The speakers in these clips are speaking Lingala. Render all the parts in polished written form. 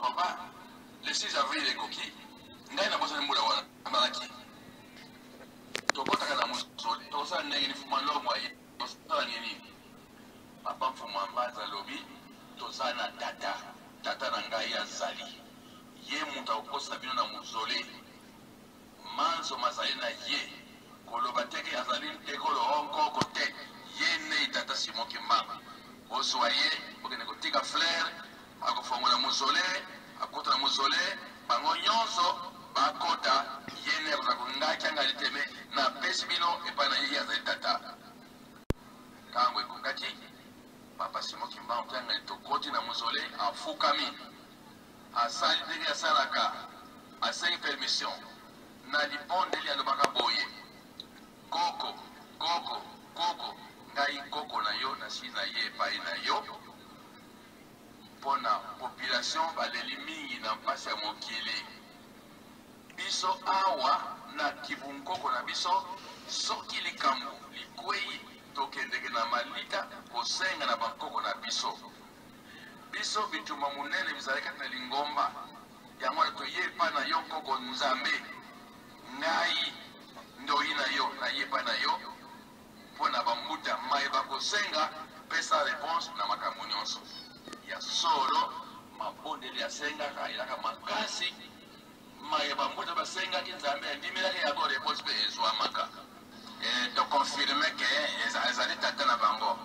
Papa, le 6 avril ekoki, ngai nabosani mbula wana nabalaki. Tokotaka na mosolo, tokosala ndenge nini? Mfuma Longo aye, tosala ndenge nini? Papa Mfuma Mbanza alobi, toza na tata, tata na ngai azali, ye moto akokosa bino na mozole. Manso mazali na ye, koloba te ke azali ntekolo o nkoko te, ye nei tata Simon Kimbangu. Bozua ye, bokende kotika fleur, akofongola mozole, akota na mozole, bango nyonso bakota, ye nde akozala ko ngai kiangani te, mais napesi bino epai na ye, ye azali tata. Tango ekokaki, papa Simon Kimbangu kiangani tokoti na mozole, afukami. Asali ndenge asalaka, asengi permission na libondeli alobaka boye, Koko, koko, koko, ngai koko na yo nasi naye epayi na yo mpo na population baleli mingi na mpasi ya mokili. Biso awa na kibunkoko na biso soki likambo likweyi tokendeke na malita kosenga na bankoko na biso. Biso bitumba monene bizali kati na lingomba, yango wana toye epai na yo, Nkoko Nzambe. Ngai, ndoyi na yo, naye epai na yo mpo na bambuta maye bakosenga, pesa reponse na makambo nyonso. Ya solo, mabondeli asengaka elaka makasi, maye bambuta basengaki Nzambe andimelaki yango, reponse mpe ezwamaka. Et to confirmer que ezali tata na bango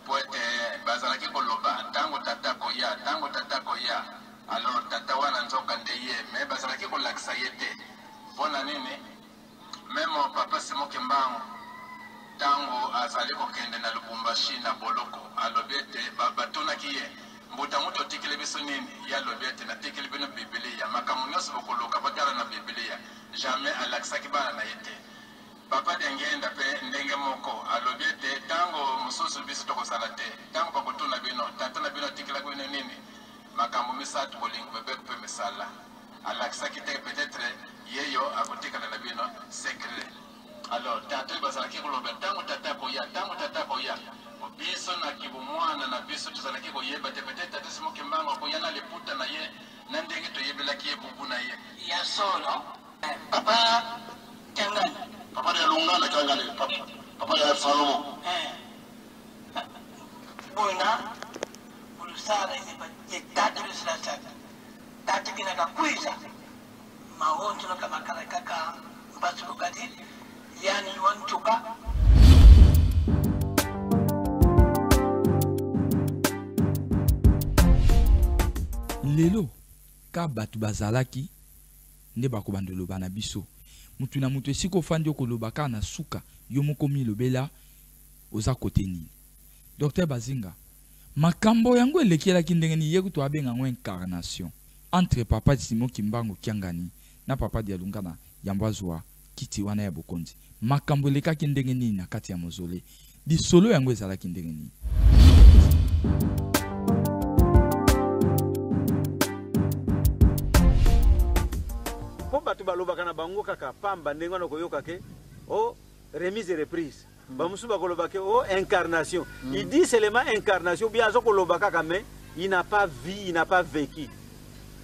po ete bazalaki koloba tango tata akoya, tango tata akoya, alors tata wana nzoka nde ye mais bazalaki kolakisa ye te pona nini? Meme papa Simon Kimbangu tango azali kokende na Lubumbashi na boloko alobi ete batunaki ye mbuta mutu otikeli biso nini? Ye alobi ete natikeli bino bibilia, makambo nionso bokoluka botala na bibilia, jamais alakisaki bana na ye te. Papa Diangienda pe ndenge moko, alobi ete tango mosusu biso tokozala te, tango bakotuna bino, tata na bino atikelaki bino nini? Makambo misatu, bolingo, mibeko pe misala. Alakisaki te peut-etre yeyo akotikala na bino secret. Alors tata oyo bazalaki koloba tango tata akoya, tango tata akoya, biso na kibomwana na biso tozalaki koyeba te, peut-etre tata Simon Kimbangu akoya na liputa na ye na ndenge toyebelaki ye bubu na ye. Ya solo Papa Kiangani. Papa ya Lungana Kiangani, papa, papa ya Salomon. Eh. Bona bulusala iziba ye tatu lusila tatu. Tatu bina kakwiza mahonto na kamakala kaka mbasu lukadi yani wantuka. Lelo ka bato bazalaki nde bakobanda oloba na biso mutu na mutu esika ofandi okoloba kaka na suka yo moko milobela oza kote nini Docteur Bazinga makambo yango elekelaki ndenge nini ye kutu abenga yango incarnation entre papa Simon Kimbangu Kiangani na papa Dialungana yambo azua kiti wana ya bokonzi makambo elekaki ndenge nini na kati ya mozole lisolo yango ezalaki ndenge nini? Mpo bato balobaka na bango kaka pamba ndenge wana okoyoka ke o oh, remise et reprise mm. bamosusu bakoloba ke o oh, incarnation mm. il dit seulement incarnation bien azo koloba kaka mais il n'a pas vu il n'a pas vécu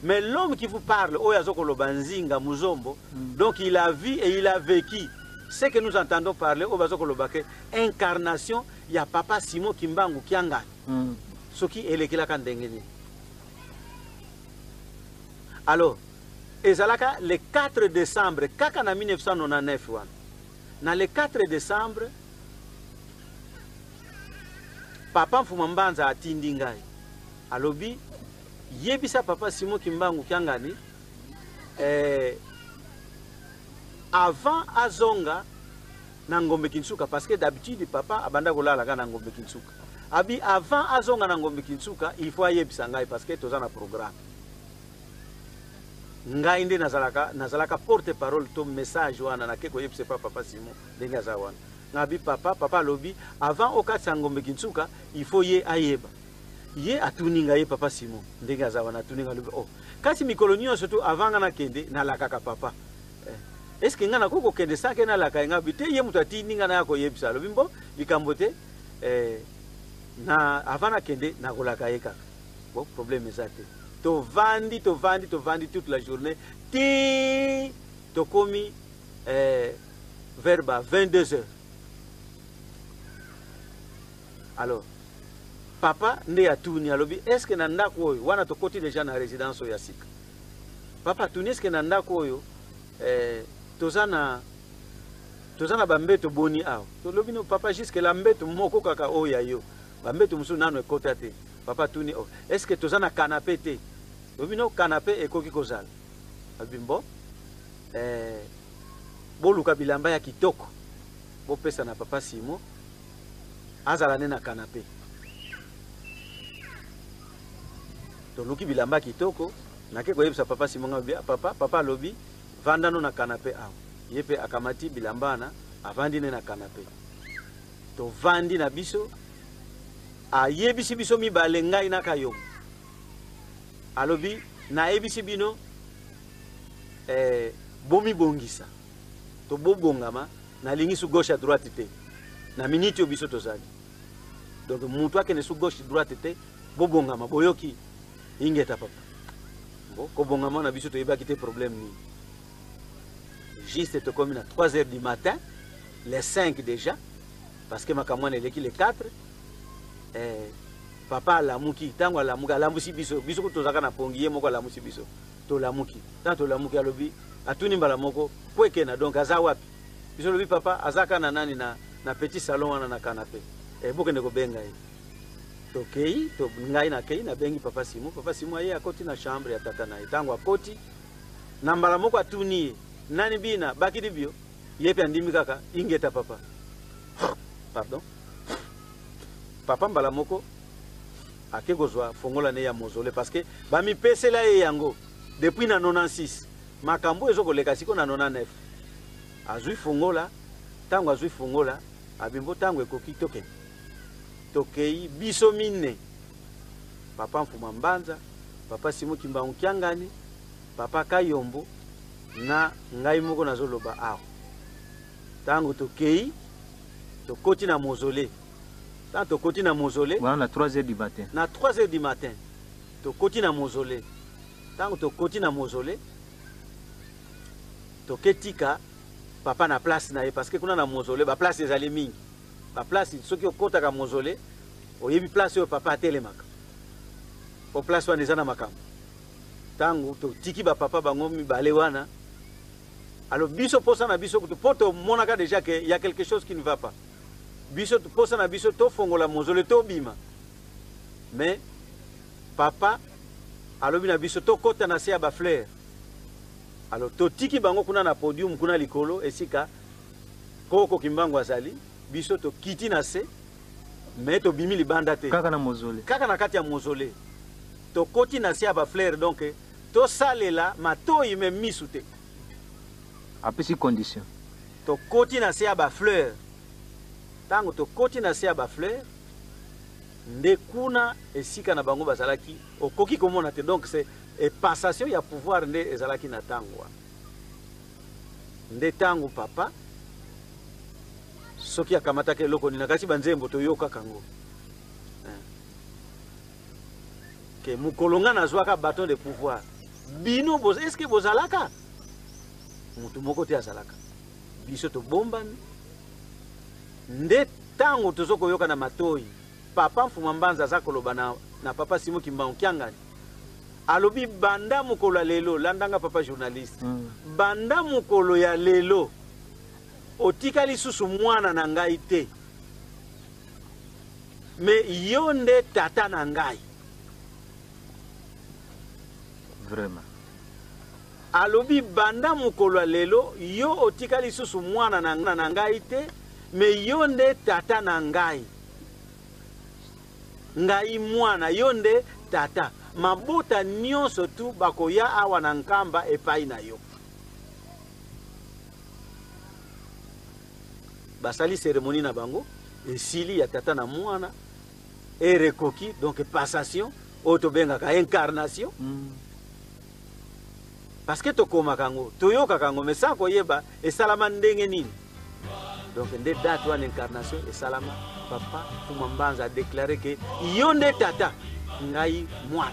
mais l'homme qui vous parle oyo azo koloba nzinga muzombo mm. donc il a vu et il a vécu ce que nous entendons parler oyo bazo koloba ke incarnation ya papa Simon Kimbangu Kiangani mm. soki elekelaka ndenge nini alors ezalaka le 4 décembre kaka na 1999 wana na le 4 décembre papa Mfuma Mbanza atindi ngai alobi yebisa papa Simon Kimbangu Kiangani eh, avant azonga na Ngombe Kinsuka parce que d'habitude papa abanda kolala kaka na Ngombe Kinsuka. Abi avant azonga na Ngombe Kinsuka, il faut ayebisa ngai parce que toza na programme. Ngai nde nazalaka nazalaka porte parole to message wana nake koyebisa pa papa Simon ndenge aza wana. Ngabi papa, papa alobi avant okatisa Ngombe Kinsuka, il faut ye ayeba. Ye atuni ngai ye papa Simon ndenge aza wana atuni ngai alobi oh kasi mikolo nyonso tu avant nga nakende nalakaka papa. Eh, est ce que nga nakoki kokende sans ke nalaka ye nga bi te ye moto atindi nga naya koyebisa alobi mbo likambo te eh, na avant nakende nakolaka ye kaka bon problème eza te. Tovandi, tovandi, tovandi toute la journée ti tokomi eh, vers ba 22 heures. Alors papa nde atuni, alobi est ce que na ndako oyo wana tokoti deja na résidence oyo ya sika. Papa atuni est ce que na ndako oyo eh, toza na toza na bambeto boni awa? Tolobi no papa, jusque la mbeto moko kaka oyo ya yo, bambeto mosusu nano ekota te. Papa atuni, oh, est ce que toza na canapé te? Tolobi no canapé ekoki kozala. Alobi mbo eh, boluka bilamba ya kitoko bopesa na papa Simo azala ne na canapé. Toluki bilamba kitoko, nake koyebisa papa Simo nga ah, papa, papa alobi vanda no na canapé awa. Ye pe akamati bilamba wana avandi ne na canapé. Tovandi na biso, ayebisi biso mibale ngai na Kayombo. Alobi nayebisi bino eh, bomibongisa to bobongama, nalingi su gauche à droite te na minute oyo biso tozali. Donc mutu akende su gauche droite te, bobongama, boyoki ingeta papa. Bon, kobongama na biso toyebaki te problème nini. Juste tokomi na 3 heures du matin, les 5 déjà, parce que makambo wana eleki les 4. Eh, papa alamuki, ntango alamuki alambusi biso, biso kutu tozalaka na pongi, ye moko alamusi biso, tolamuki. Ntango tolamuki alobi, atuni mbala moko kwekena, donc aza wapi? Biso alobi papa azaka na nani na, na petit salon wana na canapé. Eh, bokende kobenga ye. Tokei, to, ngai nakei nabengi papa Simo, papa Simo aye akoti na chambre ya tata na ye. Ntango akoti na mbala moko atuni ye nani bina bakidi bio, ye pe andimi kaka ingeta papa. Pardon. Papa mbala moko ake kozwa fongola ne ya mausolée parce que bamipesela ye yango depuis na 96, makambo ezo koleka siko na 99. Azwi fongola, ntango azwi fongola abimbo, ntango ekoki tokende. Tokei biso mine, papa Mfuma Mbanza, papa Simo Kimbangu Kiangani, papa Kayombo na ngai moko nazoloba awa. Ntango tokei tokoti na mausolée, ntango tokoti na mausolée wana na 3 heures du matin, na 3 heures du matin tokoti na mausolée. Ntango tokoti na mausolée toketika papa na place na ye, parce que kuna na mausolée ba place ezali mingi. Ba place soki okotaka mausolée oyebi place oyo papa atelemaka, po place wana eza na makambo. Ntango totiki ba papa bango mibale wana, alors biso posa na biso kutu po tomonaka déjà que y a quelque chose qui ne va pas. Biso posa na biso tofongola mausolée tobima, mais papa alobi na biso tokota na se ya ba fleurs. Alors totiki bango kuna na podium kuna likolo esika koko Kimbangu azali, biso tokiti na se mais tobimi libanda te, kaka na mausolée, kaka na kati ya mausolée tokoti na se ya ba fleurs, donc tosalela matoyi me misu te. Apesi condition. Tokoti na se ya ba fleurs, ntango tokoti na se ya ba fleurs nde kuna esika na bango bazalaki okoki komona te. Donc c'est passation ya pouvoir nde ezalaki na ntango wana. Nde ntango papa soki akamataka eloko nini kasi banzembo toyokaka yango ke mokolo nga nazwaka bâton de pouvoir, bino est ce que bozalaka? Motu moko te azalaka, biso tobombami. Nde ntango tozo koyoka na matoyi papa Mfuma Mbanza aza koloba na, na papa Simo Kimbangu Kiangani, alobi banda mokolo ya lelo, landanga papa journaliste, banda mokolo ya lelo otikali susu mwana na ngai te, me yo nde tata na ngai. Vraiment. Alobi banda mokolo ya lelo yo otikali susu mwana na, na ngai te, me yo nde tata na ngai. Ngai mwana, yo nde tata. Mabota nyonso tu bakoya awa na Nkamba epai na yo. Basali cérémonie na bango esili ya tata na mwana ere ekoki, donc passation oyo tobengaka incarnation. Parce que tokomaka yango, toyokaka yango, mais sans koyeba esalama ndenge nini. Donc nde date wana incarnation esalama, papa Mfuma Mbanza a déclaré que yo nde tata, ngai mwana.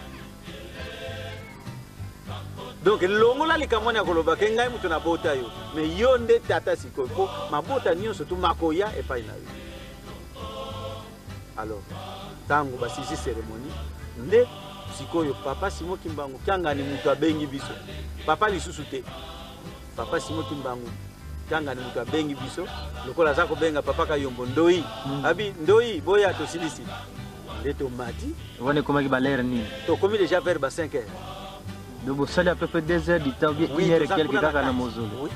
Donc longola likambo wana ya koloba ke ngai moto nabota yo, mais yo nde tata sikoyo, mpo mabota nyonso tu makoya epai na yo. Alors ntango basilisi cérémonie nde sikoyo papa Simon Kimbangu Kiangani moto abengi biso, papa lisusu te, papa Simon Kimbangu Kiangani moto abengi biso, lokola aza kobenga papa Kayombo Ndoi. Abi Ndoi boya tosilisi, nde tomati. Wana ekomaki balere nini? Tokomi déjà vers ba 5 heures. Donc bosali à peu près 2 heures du temps, bien Oui, 1 heure et toza quelque kuna na kaka na kati. mozole. Oui.